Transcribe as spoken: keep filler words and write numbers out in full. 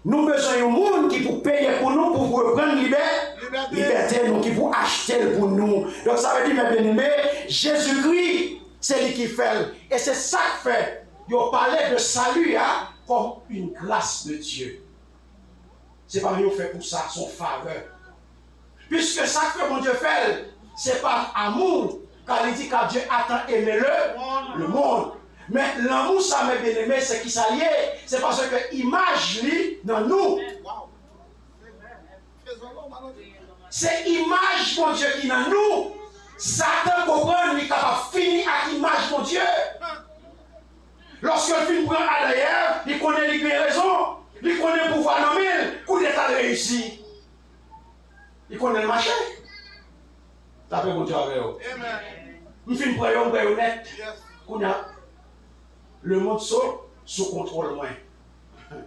Nou bezwen yon moun ki pou peye pou nou, pou reprann libè, libète nou, ki pou achte l pou nou. Donk, sa vle di, mè byeneme, Jezikri, se li ki fè l. E se sa k fè yo pale de sali a kòm une grâce de Dieu. Se pa yo fè pou sa, se yon favè. Piske sa k fè Bondye fè l, se pa amou, ka li di, car Dieu a tant aimé le, le monde. Men lanmou sa, mè byeneme, se ki sa l ye? Se paske imaj li nan nou. Se imaj Bondye ki nan nou. Satan konprann li kapab fini ak imaj Bondye. Lòske l fin pran Adan e Èv, li konnen li gen rezon. Li konnen pouvwa nan men l, koudeta l reyisi. Li konnen l mache. Lapè Bondye avè w. M fin pran yo, m pran yo nèt. Kounye a, lemonn so sou kontwòl mwen.